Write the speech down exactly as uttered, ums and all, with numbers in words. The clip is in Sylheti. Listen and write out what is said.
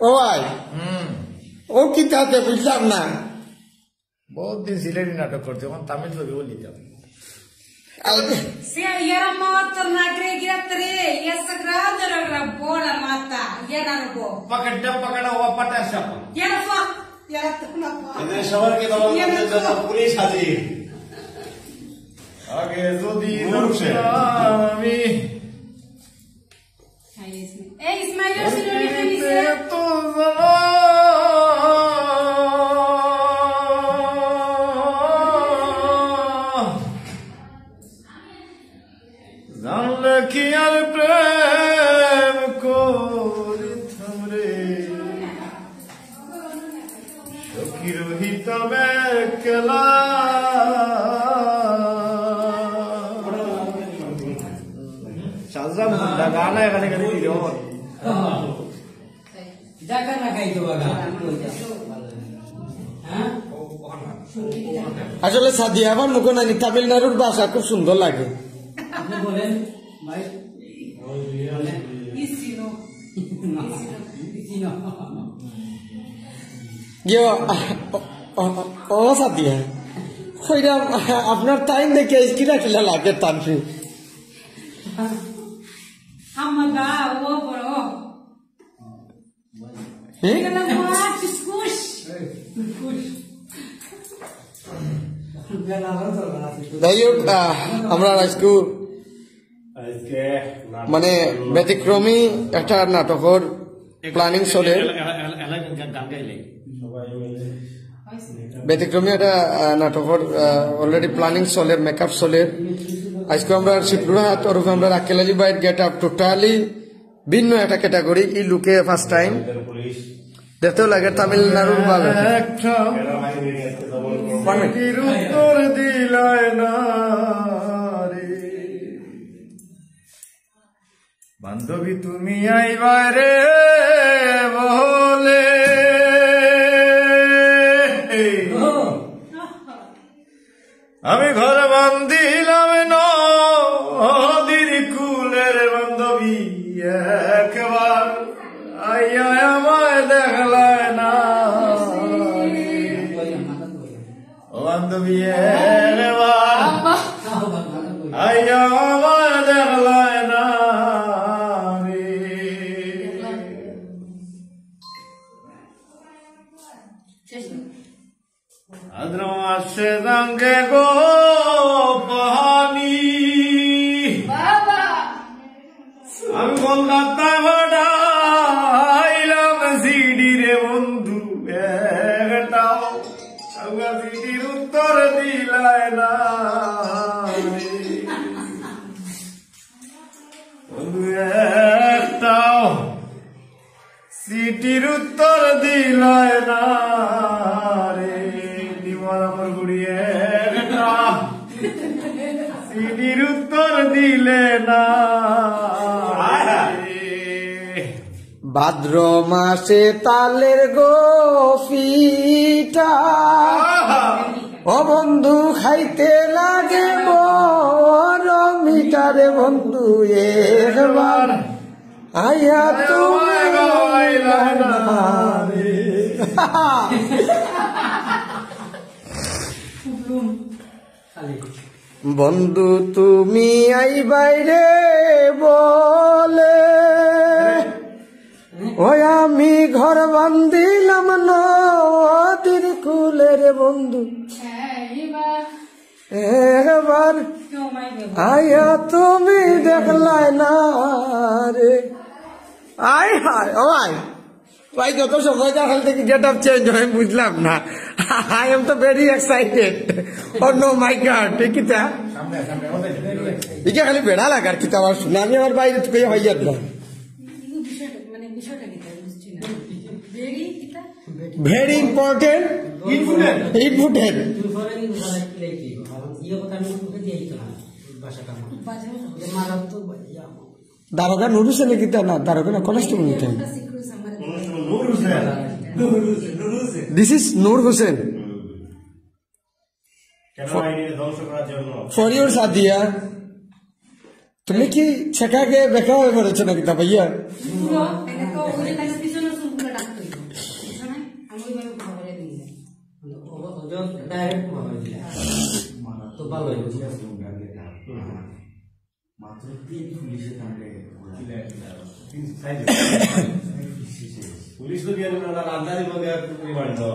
ও ভাই, হুম। ও কিতা তে বুঝলাম না। বহুত দিন সিলেটি নাটক করছি, এখন তামিল ছবি বলি যাও। I, Se iara matar na kre gira tre, ia sagrada ragra bola mata, ia na robo. Pakada pakada wa pata siapa? Ia na fa, ia na tuna fa. এদের সবাইকে দমন করতে জন্য পুলিশ হাজির। আগে যদি নূর হোসেন। আমি এই ইসমাইল, এই ইসমাইল, এই ইসমাইল। জানলে কি আর প্রেম করিতাম রে, সখী রহিতাম একলা। শাহজাহান মুন্ডা গান এখানে খালি দিল। জাগা না খাইতো বাগা। হ্যাঁ? আসলে সাদিয়া আমার মুখে নানি তামিলনাড়ুর ভাষা খুব সুন্দর লাগে। আপনি বলেন, ভাই। বলেন। ইসিনো। ইসিনো। ইয়ো, ও, ও, ও সাদিয়া। কইরাম, আপনার টাইম দেখে আইজ কিলা কিলা লাগে তানফি। হামাদা, ও বড়। হুম? এগুলো মাছ, কুশ। যাই হোক, আহ, আমরা আজকে মানে ব্যতিক্রমী একটা নাটকর প্ল্যানিং চলে। ব্যতিক্রমী একটা, আহ, নাটকর, আহ, অলরেডি প্ল্যানিং চলের, মেকআপ চলের। আজকে আমরা শিবলুর হাত ওরফে আমরা রাখেল আলী ভাইয়ের গেট আপ টোটালি ভিন্ন একটা ক্যাটাগরি, ই লুকে ফার্স্ট টাইম। দেখতেও লাগে তামিলনাড়ুর ভালো। একটা চিঠির উত্তর দিলায় না রে। বান্ধবী তুমি আইবায় রে বলে। আমি ঘর বান্ধিলাম নদীর কূলের বান্ধবী, একবার আইয়া আমায় দেখলায় না। ও বান্ধবী একবার আইয়া আমায় দেখলায় না রে। ভাদ্র মাসে দাঙ্গে গো পানি। বাবা। আমি কলকাতা পাঠাইলাম চিঠি রে বন্ধু একটাও, আমার চিঠির উত্তর দিলায় না রে। বন্ধু একটাও চিঠির উত্তর দিলায় না রে, দিবার আমার গুড়ি একটা চিঠির উত্তর দিলে না রে। ভাদ্র মাসে তালের গো পিঠা, ও বন্ধু খাইতে লাগে বড় মিঠা রে বন্ধু, একবার আইয়া তুমি আইলা না রে। বন্ধু তুমি আইবায় রে বলে, ওই আমি ঘর বান্ধিলাম নদীর কূলে রে বন্ধু। একবার আইয়া তুমি দেখলায় না রে। আয় হায়, ও ভাই। ভাই, যত সময় যা খালি দেখি গেট আপ চেঞ্জ হয়, বুঝলাম না। I am তো very excited। Oh no, my God, ঠিক কিতা? ইকে খালি বেড়া লাগার কিতা আমার শুনে, আমি আমার বাইরে তুই হয়ে যাত না। কিন্তু বিষয়টা, মানে, বিষয়টা কিতা? বুঝছি না। ভেরি কিতা? Very important. ইম্পর্টেন্ট। ইম্পর্টেন্ট। দারোগা নুর হোসেন কিতা না, দারোগা না, কনস্টেবল কিতা? নুর হোসেন। This is নুর হোসেন। কেন আইডিয়া ধ্বংস করার জন্য? For your Sadia. তুমি কি ছেকাকে বেকা হয়ে পড়েছো নাকি তা ভাইয়া? শুনো, এটা তো ওই যে তাহলে পিছনের চুলগুলো রাখতে হইব। বুঝছো না? আমি ওইভাবে খবরে নিয়ে যাই। ও- ও just direct খবরে দিলে। তো ভালো হইব, ঠিক আছে। মাত্র তিন পুলিশে তাহলে তিন সাইজ। পুলিশ তো দিয়ে দেবে না, রাজধানী বলে আর তুমি বাড়ি যাও।